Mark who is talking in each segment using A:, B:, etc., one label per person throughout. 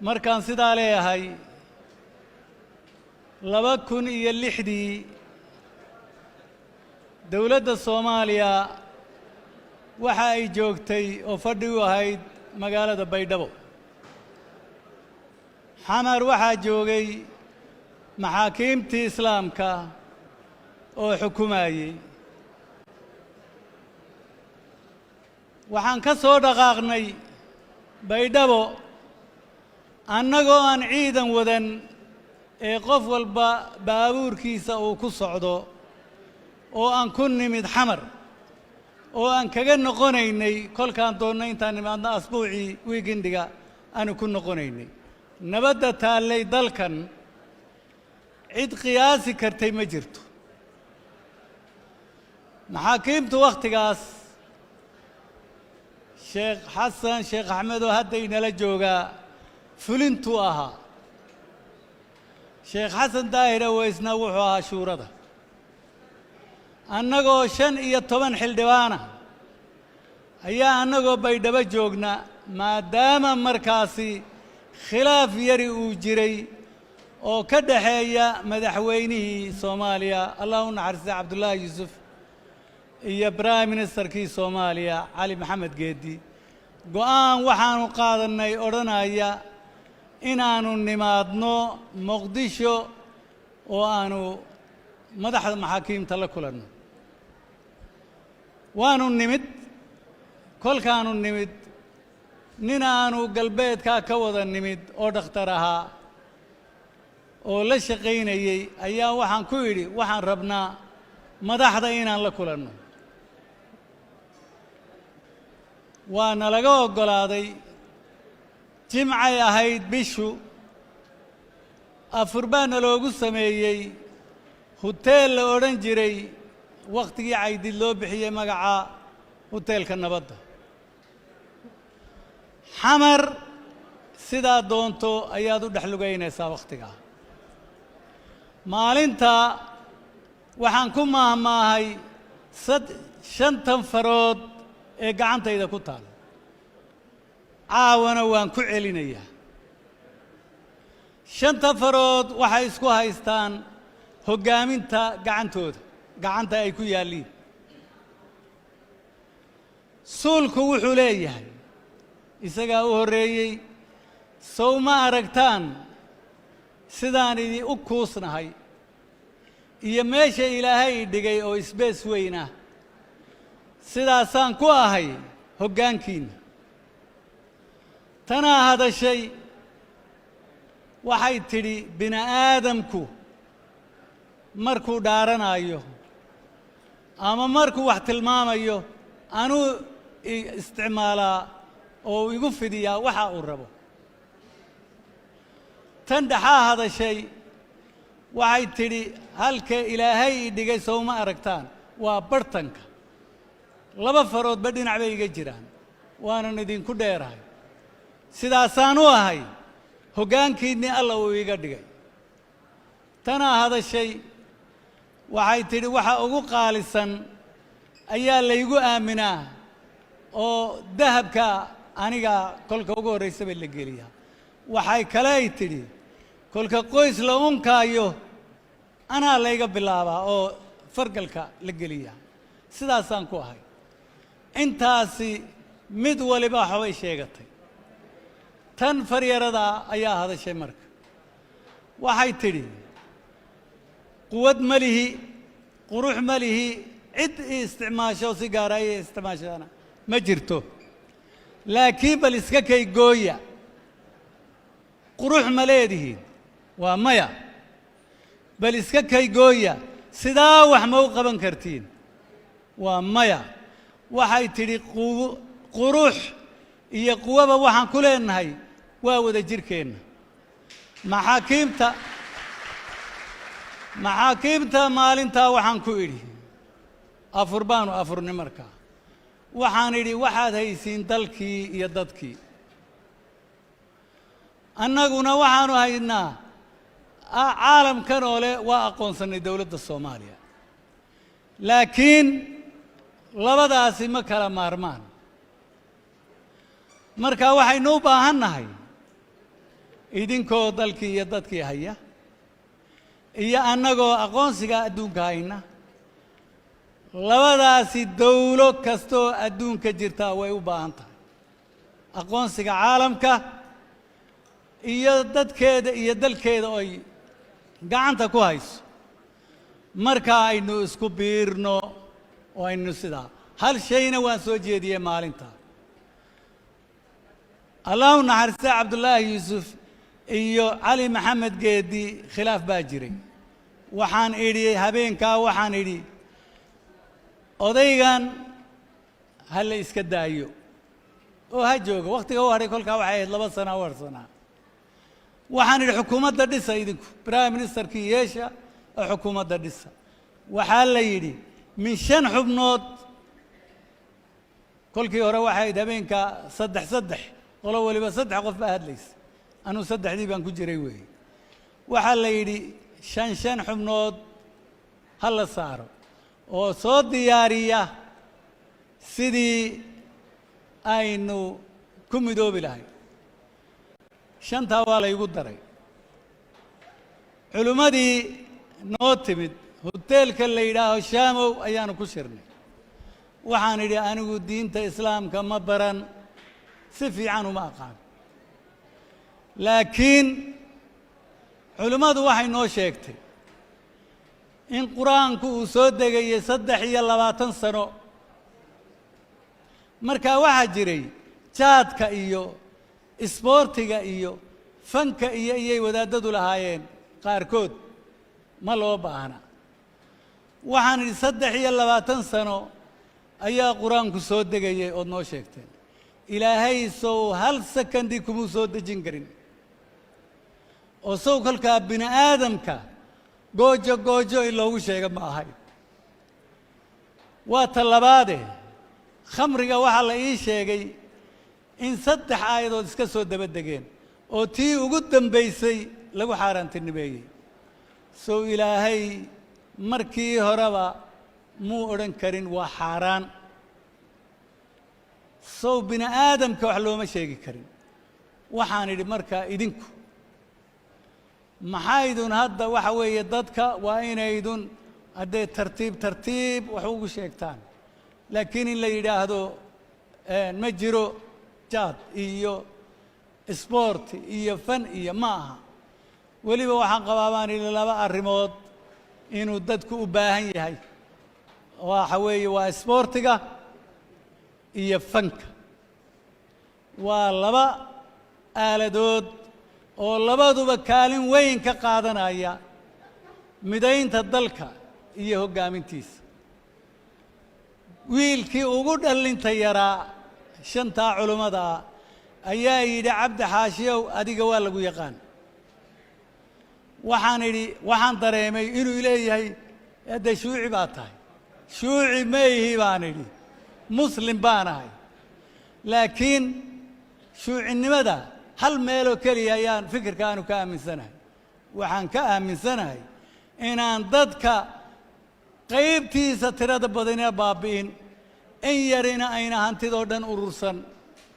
A: Markaan sidaa leeyahay, 2006dii dowladda Soomaaliya waxa ay joogtay oo fadhi u ahayd magaalada Baydhabo. Xamar waxaa joogay maxaakiimtii Islaamka oo xukumayey. Waxaan ka soo dhaqaaqnay Baydhabo annagoo aan ciidan wadan ee qof walba baabuurkiisa uu ku socdo, oo aan ku nimid Xamar, oo aan kaga noqonaynay kolkaan doonnay intaan nimaadno asbuucii wiigindiga aanu ku noqonaynay. Nabadda taallay dalkan cid qiyaasi kartay ma jirto. Maxaakiimtu wakhtigaas, Sheekh Xasan Sheekh Axmed oo hadda inala joogaa fulintuu ahaa, Sheekh Xasan Daahir Aweysna wuxuu ahaa shuurada. Annagoo 15 xildhibaana ayaa annagoo Baydhabo joogna, maadaama markaasi khilaaf yari uu jiray oo ka dhaxeeya madaxweynihii Soomaaliya, Allah u naxariistay, Cabdullaahi Yuusuf, iyo prime ministerkii Soomaaliya, Cali Maxamed Geedi, go'aan waxaanu qaadannay odhanaya inaanu nimaadno Muqdisho oo aanu madaxda maxaakiimta la kulanno. Waanu nimid. Kolkaanu nimid, nin aanu galbeedkaa ka wada nimid oo dhakhtar ahaa oo la shaqaynayey ayaa waxaan ku idhi, waxaan rabnaa madaxda inaan la kulanno. Waana laga oggolaaday. Jimcay ahayd bishu, afur baana loogu sameeyey huteel la odhan jiray wakhtigii Caydid loo bixiyey magaca Huteelka Nabadda. Xamar sidaa doonto ayaad u dhex lugaynaysaa wakhtigaa. Maalinta waxaan ku maahmaahay sad shantan farood ee gacantayda ku taal, caawana waan ku celinayaa. Shanta farood waxay isku haystaan hoggaaminta gacantooda, gacanta ay ku yaalliin. Suulku wuxuu leeyahay, isagaa u horreeyey, sow ma aragtaan sidaan idin u kuusnahay iyo meesha Ilaahay i dhigay oo isbees weyn ah? Sidaasaan ku ahay hoggaankiinna. Tanaa hadashay, waxay tidhi, bini aadamku markuu dhaaranaayo ama markuu wax tilmaamayo anuu isticmaalaa oo igu fidiyaa waxa uu rabo. Tan dhexaa hadashay, waxay tidhi, halka Ilaahay i dhigay sowma aragtaan? Waa bartanka, laba faroodba dhinac bay iga jiraan, waanan idinku dheerahay. Sidaasaan u ahay hoggaankiinnii Alla uu iiga dhigay. Tanaa hadashay, waxay tidhi, waxa ugu qaalisan ayaa laygu aaminaa oo dahabka aniga kolka ugu horraysa bay la geliyaa. Waxay kale ay tidhi, kolka qoys la unkaayo anaa layga bilaabaa oo fargalka la geliyaa. Sidaasaan ku ahay. Intaasi mid waliba waxbay sheegatay. Tan faryaradaa ayaa hadashay marka, waxay tidhi, quwad ma lihi, qurux ma lihi, cid i isticmaasho si gaara ay isticmaashaana ma jirto, laakiin bal iska kay gooya. Qurux ma leedihiin? Waa maya. Bal iska kay gooya, sidaa wax ma u qaban kartiin? Waa maya. Waxay tidhi, qurux iyo quwaba waxaan ku leenahay waa wada jirkeenna. Maxaakiimta maalintaa waxaan ku idhi, afur baanu afurnay markaa, waxaan idhi, waxaad haysiin dalkii iyo dadkii, annaguna waxaanu haynaa caalamkan oo leh waa aqoonsannay dowladda Soomaaliya, laakiin labadaasi ma kala maarmaan. Marka waxaynu u baahan nahay Idinkoo dalkii iyo dadkii haya iyo annagoo aqoonsiga adduunka hayna, labadaasi dowlo kastoo adduunka jirtaa way u baahan tahay aqoonsiga caalamka iyo dadkeeda iyo dalkeeda oy gacanta ku hayso. Marka aynu isku biirno oo aynu sidaa. Hal shayna waan soo jeediyey maalinta. Allahu naxariista Cabdullaahi Yuusuf iyo Cali Maxamed Geedi khilaaf baa jiray. Waxaan idhi habeenkaa, waxaan idhi, odaygan ha la iska daayo oo ha jooga wakhtiga u hadhay. Kolkaa waxay ahayd 2 sana u harsanaa. Waxaan idhi, xukuumadda dhisa idinku, prime ministerkii yeesha oo xukuumadda dhisa. Waxaa la yidhi min shan xubnood. Kolkii hore waxay ahayd habeenka saddex saddex, qolo waliba saddex qof baa hadlaysa. Anuu saddexdii baan ku jiray weeye. Waxaa la yidhi shan shan xubnood ha la saaro oo soo diyaariya sidii aynu ku midoobi lahayn. Shantaa waa laygu daray. Culimmadii noo timid hoteelka la yidhaaho Shaamow ayaanu ku shirnay. Waxaan idhi, anigu diinta islaamka ma baran, si fiican uma aqaan, laakiin culimmadu waxay noo sheegtay in Qur-aanku uu soo degayay 23 sano. Marka waxaa jiray jaadka iyo isboortiga iyo fanka iyo iyay wadaadadu lahaayeen qaarkood ma loo baahna. Waxaan idhi, 23 sano ayaa Qur-aanku soo degayay ood noo sheegteen. Ilaahay sow hal sakandi kumuu soo dejin karin? Oo sow kolkaa bini aadamka goojo goojo in loogu sheega ma ahayn? Waa ta labaade, khamriga waxaa la ii sheegay in saddex aayadood iska soo daba degeen oo tii ugu dambaysay lagu xaaraantinimeeyey. Sow Ilaahay markii horeba muu odhan karin waa xaaraan? Sow bini aadamka wax looma sheegi karin? Waxaan idhi, markaa idinku maxaydun hadda waxa weeye dadka waa inaydun haddee tartiib tartiib wax ugu sheegtaan, laakiin in la yidhaahdo ma jiro jaad iyo sport iyo fan iyo ma aha. Weliba waxaan qabaa, baan idhi, laba arrimood inuu dadku u baahan yahay. Waxa weeye waa isboortiga iyo fanka. Waa laba aaladood oo labaduba kaalin weyn ka qaadanaya midaynta dalka iyo hoggaamintiisa. Wiilkii ugu dhallinta yaraa shantaa culummada ah ayaa yidhi, Cabdi Xaashiyow, adiga waa lagu yaqaan. Waxaan idhi, waxaan dareemay inuu leeyahay hadde shuuci baa tahay. Shuuci ma ihi, baan idhi, Muslim baan ahay, laakiin shuucinimada hal meeloo keliya ayaan fikirka aanu ka aaminsanahay. Waxaan ka aaminsanahay inaan dadka qaybtiisa tirada badanina baabi'in, in yarina ayna hantidoo dhan urursan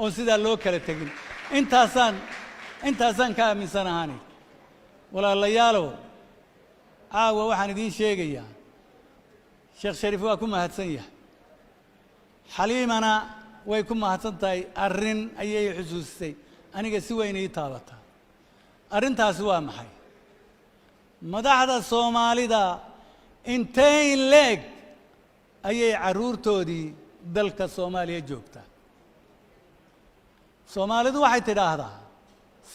A: oon sidaa loo kala tegin. Intaasaan ka aaminsanahaani. Walaalayaalow, caawa waxaan idiin sheegayaa, Sheekh Shariif waa ku mahadsan yahay, Xaliimana way ku mahadsan tahay. Arrin ayay xusuusisay aniga si weyn ii taabataa. Arrintaasi waa maxay? Madaxda Soomaalida intayn leeg ayay carruurtoodii dalka Soomaaliya joogtaa? Soomaalidu waxay tidhaahdaa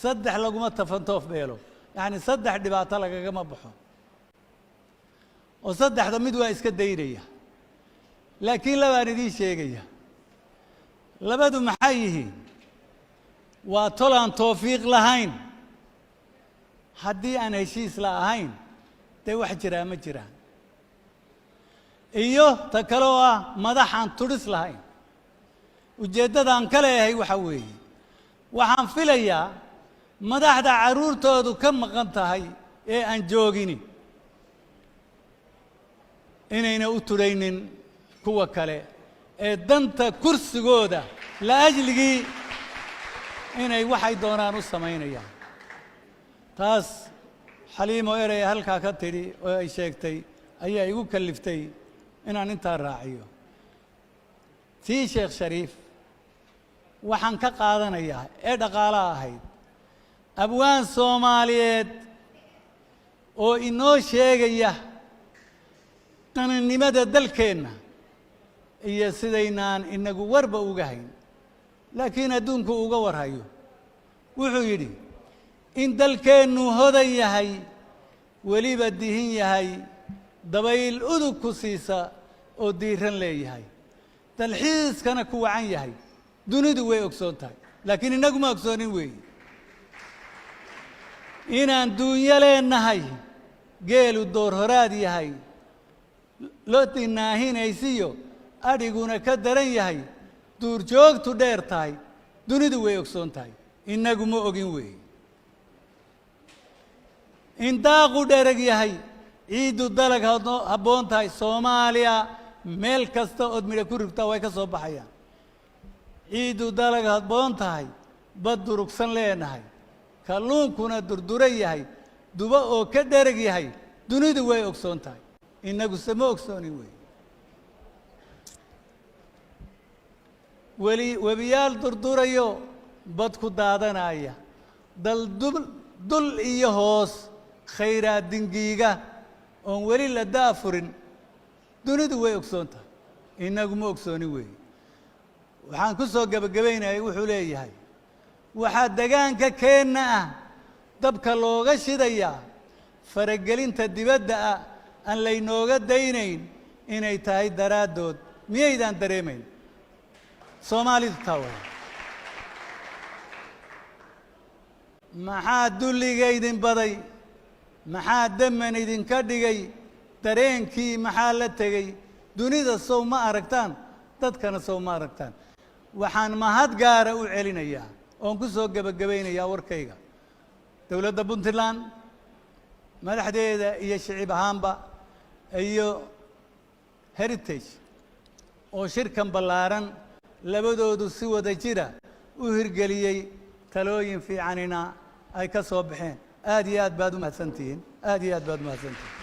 A: saddex laguma tafantoof beelo, yacni saddex dhibaato lagagama baxo, oo saddexda mid waa iska daynaya. Laakiin labaan idiin sheegaya. Labadu maxay yihiin? Waa tol aan tawfiiq lahayn. Haddii aan heshiis la ahayn, dee wax jiraa ma jiraan. Iyo ta kale oo ah madaxaan tudhis lahayn. Ujeeddadaan ka leeyahay waxa weeye, waxaan filayaa madaxda carruurtoodu ka maqan tahay ee aan joogini inayna u tudhaynin kuwa kale ee danta kursigooda la ajligii inay waxay doonaan u samaynayaan. Taas Xaliimo erey halkaa ka tidhi oo ay sheegtay ayaa igu kaliftay inaan intaa raaciyo. Tii Sheekh Shariif waxaan ka qaadanayaa ee dhaqaalaha ahayd, abwaan Soomaaliyeed oo inoo sheegaya qaninimada dalkeenna iyo sidaynaan inagu warba uga hayn, laakiin adduunku uga warhayo. Wuxuu yidhi: "In dalkeennu hodan yahay, weliba dihin yahay, dabayl udug ku siisa oo diiran leeyahay, dalxiiskana ku wacan yahay, dunidu way ogsoon tahay, laakiin innagu ma ogsoonin weeyi. Inaan duunyo leenahay, geelu door horaad yahay, loo dinaahinaysiyo, adhiguna ka daran yahay, duurjoogtu dheer tahay, dunidu way ogsoon tahay, innagu ma ogin weeyi. In daaqu dhereg yahay, ciiddu dalag habboon tahay." Soomaaliya meel kasta ood midho ku rigtaa way ka soo baxayaan. "Ciiddu dalag habboon tahay, bad durugsan leenahay, kalluunkuna durdura yahay, dubo oo ka dhereg yahay, dunidu way ogsoon tahay, innaguse ma ogsoonin wey. Weli webiyaal durdurayo, bad ku daadanaya, dal dul iyo hoos khayraad dingiiga oon weli la daafurin, dunidu way ogsoon tahay, innagu ma ogsoonin weeye." Waxaan ku soo gebagabaynayay, wuxuu leeyahay: "Waxaa degaanka keenna ah dabka looga shidayaa faragelinta dibadda ah aan laynooga daynayn inay tahay daraaddood, miyaydaan dareemayn?" Soomaalidu taa wada. Maxaa dulliga idin baday? Maxaa daman idinka dhigay? Dareenkii maxaa la tegey? Dunida sow ma aragtaan? Dadkana sow ma aragtaan? Waxaan mahad gaara u celinayaa oon ku soo gebagabaynayaa warkayga dowladda Puntland, madaxdeeda iyo shicib ahaanba, iyo Heritage oo shirkan ballaaran labadoodu si wada jira u hirgeliyey, talooyin fiicanina ay ka soo baxeen. Aad iyo aad baad u mahadsantihiin, aad iyo aad baad u mahadsantihiin.